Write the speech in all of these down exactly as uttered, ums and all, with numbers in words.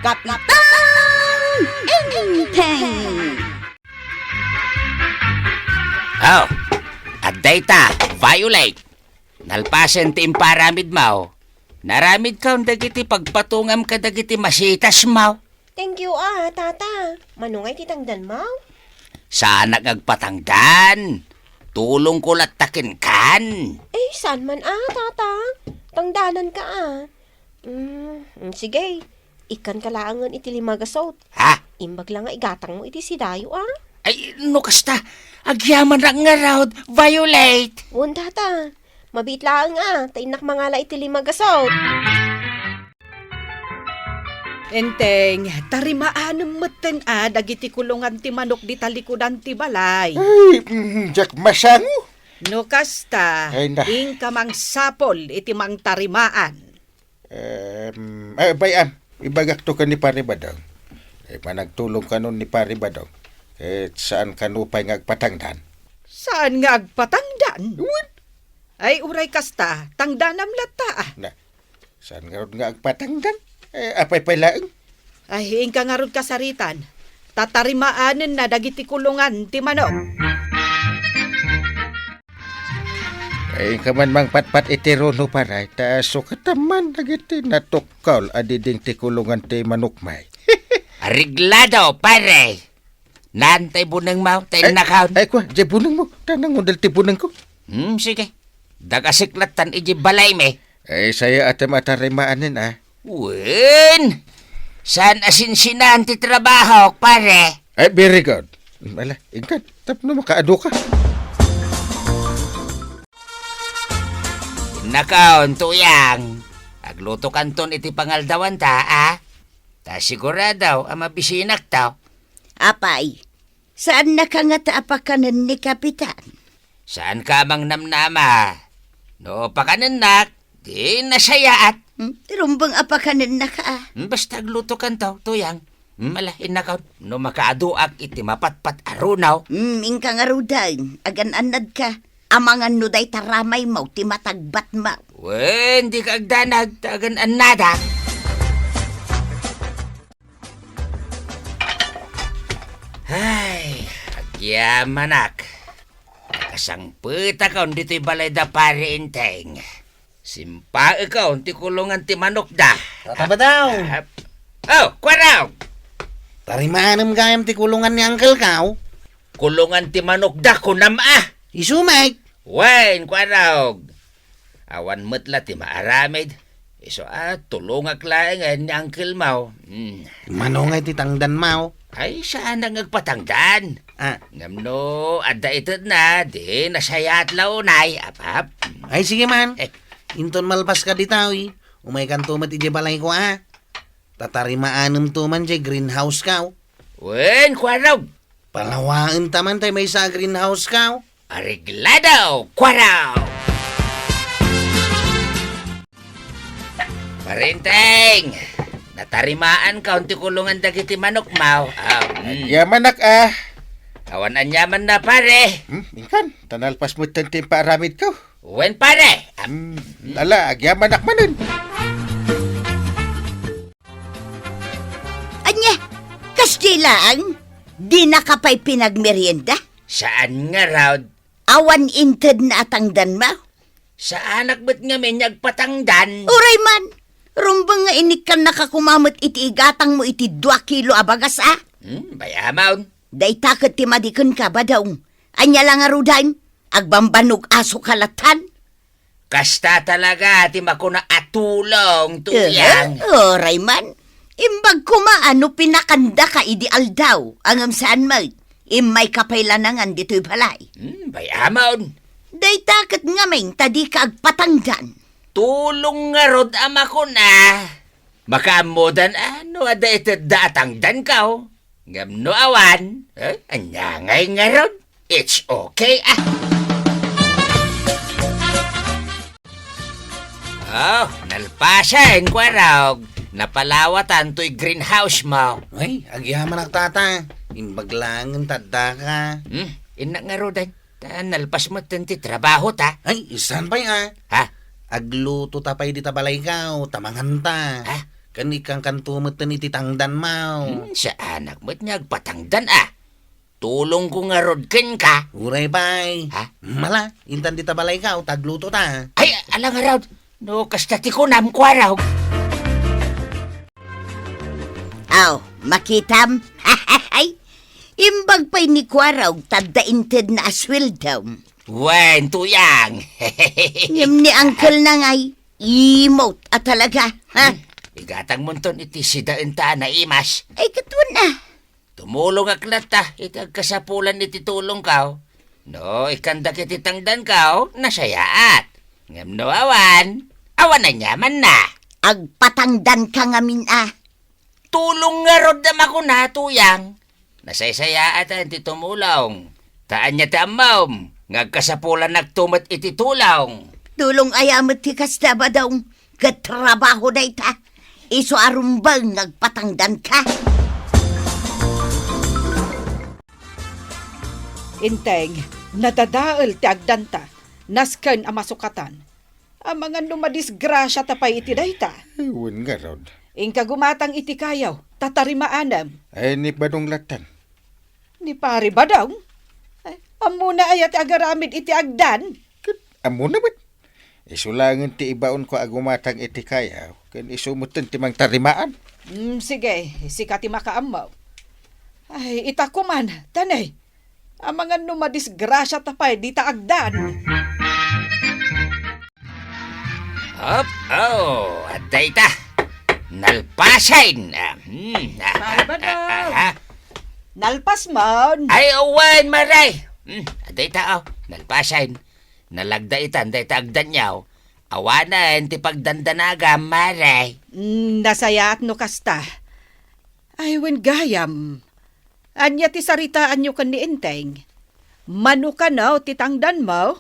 Kapitan Enteng! Oh, adda ita, Violet. Nalpasen ti imparamidmo. Naaramidkon dagiti pagpatungam kadagiti masitasmo. Thank you, ah, Tata. Mano ngay ti tangdanmo? Saanak nga agpatangdan. Tulongko latta kenkan. Eh, saan man, ah, Tata? Tangdananka, ah. Mm, mm, sige. Ikkanka laengen iti lima gasut. Ha? Imbag la nga igatangmo iti sidayo, ah. Ay, no kasta, agyamanak ngarud, Violet. Wen, Tata. Mabiit laeng, ah, ta innak mangala iti lima gasut. Enteng, tarimaanem metten a dagiti kulongan ti manok dita likudan ti balay. Ay, mm, diak masango. No kasta, Ay, na. Inka mangsapul iti mangtarimaan. Em, eh, bay-am, ibagakto ken ni Pare Badong. Eh, managtulong kanon ni Pare Badong. Ket saan kano pay nga agpatangdan? Saan nga agpatangdan? Wen. Ay, uray kasta, tangdanam latta, ah. Na, saan ngarud nga agpatangdan? Eh, apay pay laeng? Ay, inka ngarud kasaritan. Tatarimaanenna dagiti kulongan ti manok. Ay, inka man mangpatpat iti runo, pare, ta sukatan man dagiti natukkol a diding ti kulongan ti manokmi. Areglado, pare. Naan tay bunengmo, tay Ay, innakon. Ay, kua, jay bunengmo. Ta nangudal ti bunengko. Hmm, sige. Dagasek lattan iti balaymi. Ay, sayaat a tarimaanen, ah. Wen, saan a sinsinaan ti trabahok, pare? Ay, very good. Ala, inkan, tapno makaadu ka. Innakon, Tuyang. Aglutokanton iti pangaldawanta, a? Ta sigurado a mabisinakto. Apay, saannaka ngata a pakanen ni Kapitan? Saanka a mangnamnama. No pakanennak, di nasayaat. Hmm, rumbeng a pakanennaka, a. Hmm, basta aglutokanto, Tuyang. Hmm, ala, innakon. No makaaduak iti mapatpat a runo. Hmm, inka ngaruden, agan-annadka. Amangan no dayta ramaymo ti matagbatmo. Wen, dika agdanag, ta agan-annadak. Ay, agyamanak. Nakasangpetakon ditoy balay da Pare Enteng. Simpaekon ti kulongan ti manokda. Tata Badong! Ah, oh, kuarog! Tarimanem gayam ti kulongan ni Uncle Kaw. Kulongan ti manokda, kunam a? Isu met. Wen, kuarog. Awan met la ti maaramid. Isu a, tulongak laengen ni Uncle Mau. Hmm. Mano ngay ti tangdanmo? Ay, saan nga agpatangdan. Ah. Ngem no adda itedna, di nasayaat la unay, apap. Ay, sige man. Eh. Inton malpaska ditoy, umaykanto met idiay balayko, a. Tatarimaanemto man diay greenhouse-ko. Wen, kuarog. Palawaenta man tay maysa a greenhouse-ko. Areglado, kuarog! Pare Enteng, natarimaanka ti kulongan dagiti manokmo. Ah, mm. Agyamanak, a. Awan aniamanna, pare. Hmm, inkan, ta nalpas metten ti impaaramidko. Wen, pare. Ah, hmm, ala, agyamanak manen. Ania, kasdi laeng? Dinaka pay pinagmerienda? Saan ngarud. Awan intedna a tangdanmo? Saanak met ngamin nga agpatangdan. Uray man, rumbeng nga inikkannaka koma met iti igatangmo iti dua kilo a bagas, a? Hmm, bay-amon. Dayta ket ti madi kenka, Badong. Ania la ngaruden? Agbambannog asoka lattan? Kasta talaga ti makuna a tulong, Tuyang. Eh, uray man. Imbag koma a no pinakandaka idi aldaw, ngem saan met, immayka pay lanangan ditoy balay. Hmm, bay-amon. Dayta ket ngamin ta dika agpatangdan. Tulong ngarud a makuna. Makaammodan a no adda itedda a tangdanko. Ngem no awan, eh, ania ngay ngarud? It's okay, a. Oh, nalpasen, kuarog. Napalawatan toy greenhouse-mo. Ay, agyamanak, tata. Imbag laengen ta addaka. Hmm, innak ngaruden. Ta nalpas metten ti trabahota. Ay, saan pay, a? Ha? Aglutota pay dita balayko, ta manganta. Ha? Ken ikkankanto metten iti tangdanmo. Hmm, saanak met nga agpatangdan a. Tulongko ngarud kenka. Uray pay. Ha? Mala, intan dita balayko, ta aglutota. Ay, ala ngarud. No, kasta ti kunam, Kuarog. Aw, makitam? Ay, imbag pay ni Kuarog, ta adda intedna a sueldom. Wen, Tuyang. Ngem ni Uncle na ngay, imot a talaga, ha? Hmm, igatangmonton iti sidaenta a naimas. Ay, katuan a. Tumulongak latta iti agkasapulan iti tulongko. No, ikkandak iti tangdanko, nasayaat. Ngem no awan, awan aniamanna. Agpatangdanka ngamin a. Tulong ngarud a makuna, Tuyang. Nasaysayaatan ti tumulong. Ta ania ti ammom, nga agkasapulannakto met iti tulong. Tulong aya met ti kasta, Badong? Ket trabaho dayta. Isu a rumbeng nga agpatangdanka. Inteng, nadadael ti agdanta. Nasken a masukatan. Amangan no madisgrasiata pay iti dayta. Ay, wen ngarud. Inka gumatang iti kayo, ta tarimaanem. Ay, ni Badong lattan. Ni Pari Badong? Ay, ammona aya ti agaramid iti agdan? Ket ammona met. Isu laengen ti ibaonko a gumatang iti kayo, ken isu metten ti mangtarimaan. Mm, sige, sika ti makaammo. Ay, ita koman, tanay. Amangan no madisgrasiata pay dita agdan. Hop, oh, adda ita. Nalpasen. Ah, hmm, ah, Pare ah, Badong. Ah, ah. Nalpasmon. Ay, awan, Mare. Hmm, adda ita, oh. Nalpasen. Nalagda itan dayta agdanyo. Awanen ti pagdandanagam, Mare. Mm, nasayaat no kasta. Ay, wen gayam. Ania ti saritaanyo ken ni Enteng? Mano kano ti tangdanmo?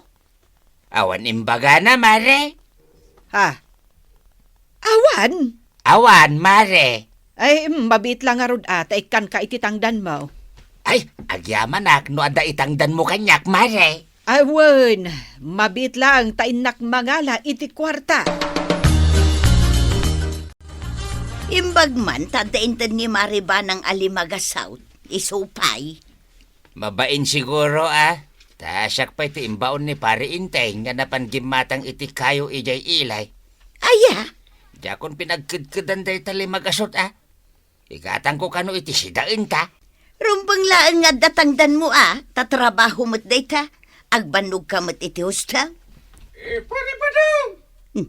Awan imbagana, Mare. Ha? Awan? Awan, Mare. Ay, mm, mabiit la ngarud a, ta ikkanka iti tangdanmo. Ay, agyamanak no adda itangdanmo kaniak, Mare. Ay, wen, mabiit laeng ta innak mangala iti kuarta. Imbag man ta adda inted ni Mare Banang a limagasawt, isu pay. Mabain siguro, a. Ta siak pay ti imbaon ni Pare Inteng nga napan gimmatang iti kayo idiay ilay. Aya? Diakon pinagkedkedan dayta limagasot, a. Igatangko kano iti sidaenta. Rumbeng laeng nga adda tangdanmo, a, ta trabaho met dayta. Agbannogka met iti hostel. Eh, Pare Badong! Hmm,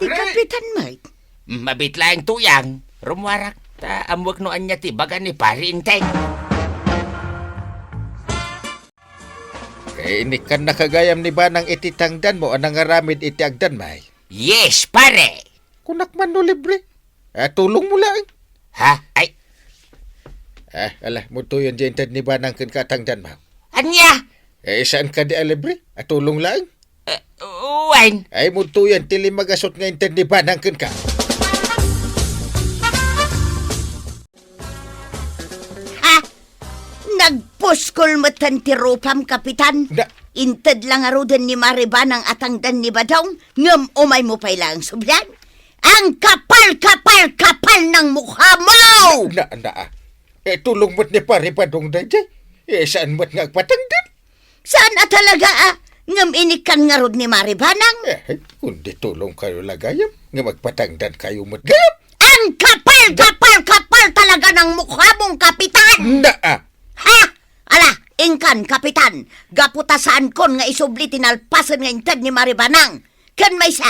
ti Aray! Kapitan met. Hmm, mabiit laeng, Tuyang. Rummuarak, ta ammuek no ania ti ibaga ni Pare Inteng. Eh, inikkannaka gayam ni Banang iti tangdanmo a nangaramid iti agdanmo, ay? Yes, pare. Kunak man no libre. Ah, tulongmo laeng. Ha? Ay. Ah, ala, mudtoyen diay inted ni Banang kenka a tangdanmo. Ania? Eh, saan kadi a libre? Ah, tulong laeng. Eh, wen. Ay, mudtoyen ti limagasot nga inted ni Banang kenka. Ha? Nagpuskol metten ti rupam, Kapitan. Na- Inted la ngaruden ni Mare Banang a tangdan ni Badong, ngem umaymo pay laeng sublian? Ang kapal, kapal, kapal ng mukha mo! Na, na, ah. Eh, tulong met ni Pare Badong daydiay. Eh, saan met nga agpatangdan? Saan a talaga, a? Ngem inikkan ngarud ni Mare Banang? Eh, kundi tulongkayo la gayam, ngem agpatangdankayo met gayam. Ang kapal, kapal, kapal talaga ng mukha mong, Kapitan! Na, ah. Ha? Ala, inkan, Kapitan, gapu ta saankon nga isubli ti nalpasen nga inted ni Mare Banang. Ken maysa,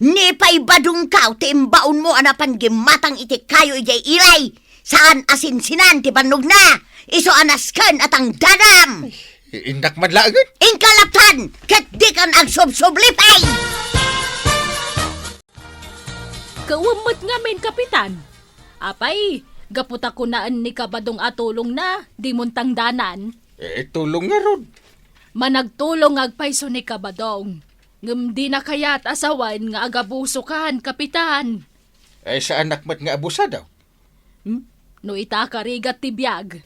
ni pay Badongkaw ti imbaonmo a napan gimmatang iti kayo idiay ilay. Saan a sinsinan ti bannogna. Isu a nasken a tangdanam. I-, innak man laengen. Inka laptan, ket dikan agsubsubli pay. Kawem met ngamin, Kapitan. Apay, gapu ta kunaen ni Kabadong a tulongna, dimon tangdanan. Eh, tulong ngarud. Managtulong nga agpayso ni Kabadong. Ngem dina kayat a sawen nga agabusokan, Kapitan. Eh, saanak met nga abusado? Hmm? No ita karigat ti biag.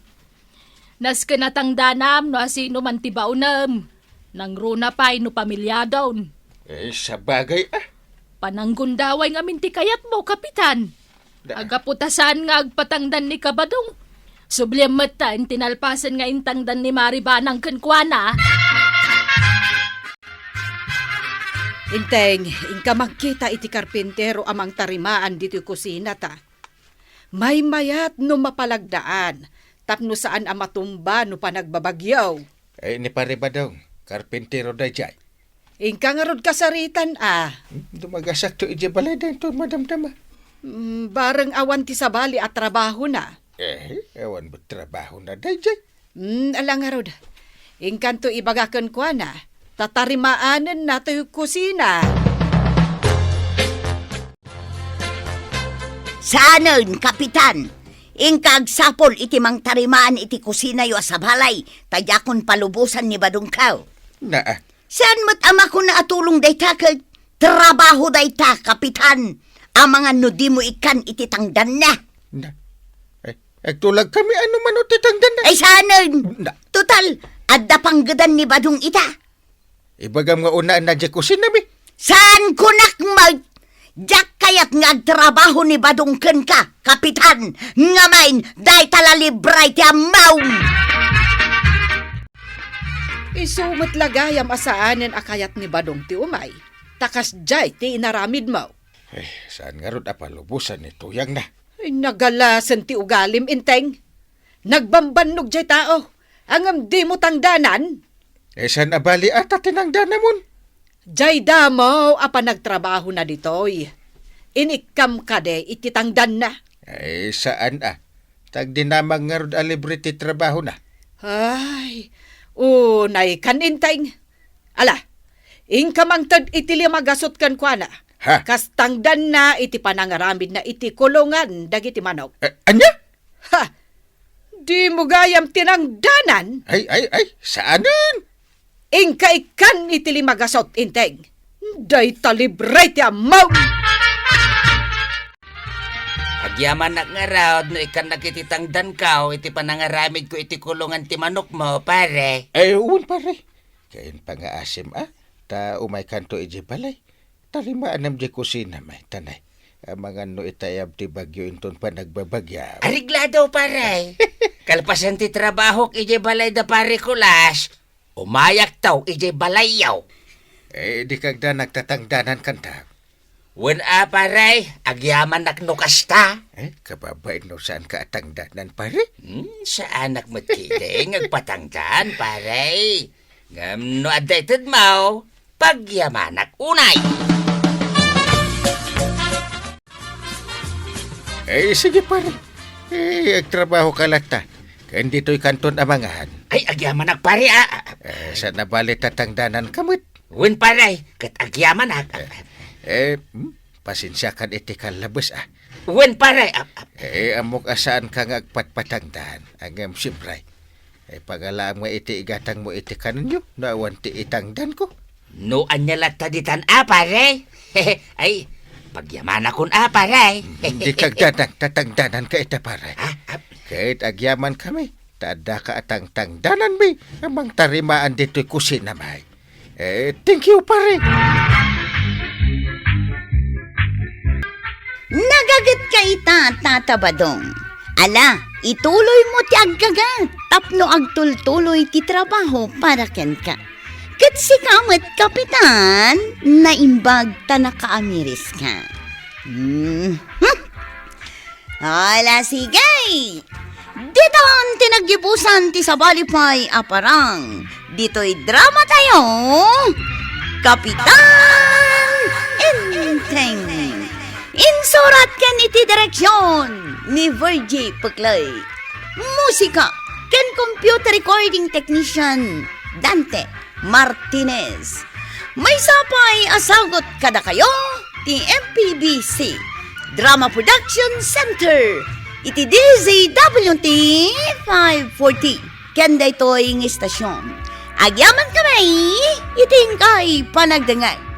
Nasken a tangdanam no asino man ti baonem. Nangruna pay no pamilyadon. Eh, sabagay, a. Pananggundaway ngamin ti kayatmo, Kapitan. Agapu ta saan nga agpatangdan ni Kabadong. Subliem met ta intinalpasen nga intangdan ni Maribanang kenkuana. Inteng, inka mangkita iti karpintero a mangtarimaan ditoy kusina ta. Maymayat no mapalagdaan, tapno saan a matumba no panagbabagyo. Eh, ni Pare Badong, karpintero dayjay. Inka ngarud kasaritan a. Hmm, dumagasakto idiay balay daytoy madamdama. Hmm, bareng awan ti sabali a trabahona. Eh, awan met trabahona dayjay. Hmm, ala ngarud. Inkanto ibaga kenkuana, ta tarimaanenna toy kusina. Saanen, Kapitan. Inka agsapul iti mangtarimaan iti kusinayo a sabali, ta diakon palubosan ni Badongko. Naa. Saan met a makuna a tulong dayta ket trabaho dayta, Kapitan, amangan no dimo ikkan iti tangdanna. Na. Eh, agtulagkami a no mano ti tangdanna. Ay, saanen? Na. Total, adda panggedan ni Badong ita. Ibagam nga unaenna diay kusinami. Saan kunak met? Diak kayat nga agtrabaho ni Badong kenka, Kapitan, ngamin, dayta la libre ti ammom. Isu met la gayam a saanen a kayat ni Badong ti umay, ta kasdiay ti inaramidmo. Eh, saan ngarud a palubosan ni tuyangna? Ay, nagalasen ti ugalim, Inteng. Nagbambannog diay tao, ngem dimo tangdanan? Eh, saan a bali a ta tinangdanamon? Diay damo a panagtrabahona ditoy. Inikkam kadi iti tangdanna? Eh, saan a. Tagdinamag ngarud a libre ti trabahona. Ay, unay kan, Inteng. Ala, inka mangted iti lima gasut kenkuana. Ha? Kas tangdanna iti panangaramidna iti kulongan dagiti manok. Eh, ania? Ha! Dimo gayam tinangdanan? Ay, ay, ay, saanen? Inka ikkan iti lima gasut, Inteng. Dayta libre ti ammom. Agyamanak ngarud no ikkannak iti tangdanko iti panangaramidko iti kulongan ti manokmo, pare. Ay, wen, pare. Kain pangaasim, a? Ta umaykanto idiay balay. Tarimaanem diay kusinam, a, tanay. Amangan no itayab ti bagyo inton panagbabagyo. Areglado, pare. Kalpasan ti trabahok idiay balay da Pare Kulas, umayakto idiay balayyo. Eh, dika agdanag ta tangdanan kanta. Wen a, pare, agyamanak no kasta. Eh, kababain no saanka a tangdanan, pare? Hmm, saanak met ketdi nga agpatangdan, pare. Ngem no adda itedmo, pagyamanak unay. Eh, sige, pare. Eh, agtrabahoka latta. Ken ditoykanton amangan. Ay, agyamanak, pare, a, a, a. Eh, saan a bali ta tangdananka met? Wen, pare, ket agyamanak. Eh, eh, hmm? Pasensiakan iti kallabes, a. Wen, pare, a, a. Eh, ammok a saanka nga agpatpatangdan. Ngem, siempre, eh, pagalaam nga iti igatangmo iti kanenyo, no awan ti itangdanko. No ania latta ditan a, pare? Ay, pagyamanakon a, pare. Dika agdanag ta tangdananka ita, pare. Ah, ah. Ket agyamankami, ta addaka a tangtangdananmi a mangtarimaan ditoy kusinami. Eh, thank you, pare. Nagagetka ita, Tata Badong. Ala, ituloymo ti aggaget tapno agtultuloy ti trabaho para kenka. Ket sika met, Kapitan, naimbag ta nakaamiriska. Hmm. Ala, sige! Ditan ti naggibusan ti sabali pay a parang ditoy dramatayo, Kapitan Enteng. Insurat ken iti direksion ni Virgie Puclay. Musika ken computer recording technician, Dante Martinez. Maysa pay a sagut kadakayo ti M P B C Drama Production Center iti D Z W T five forty ken daytoy nga istasyon. Agyamankami iti inkay panagdengngeg.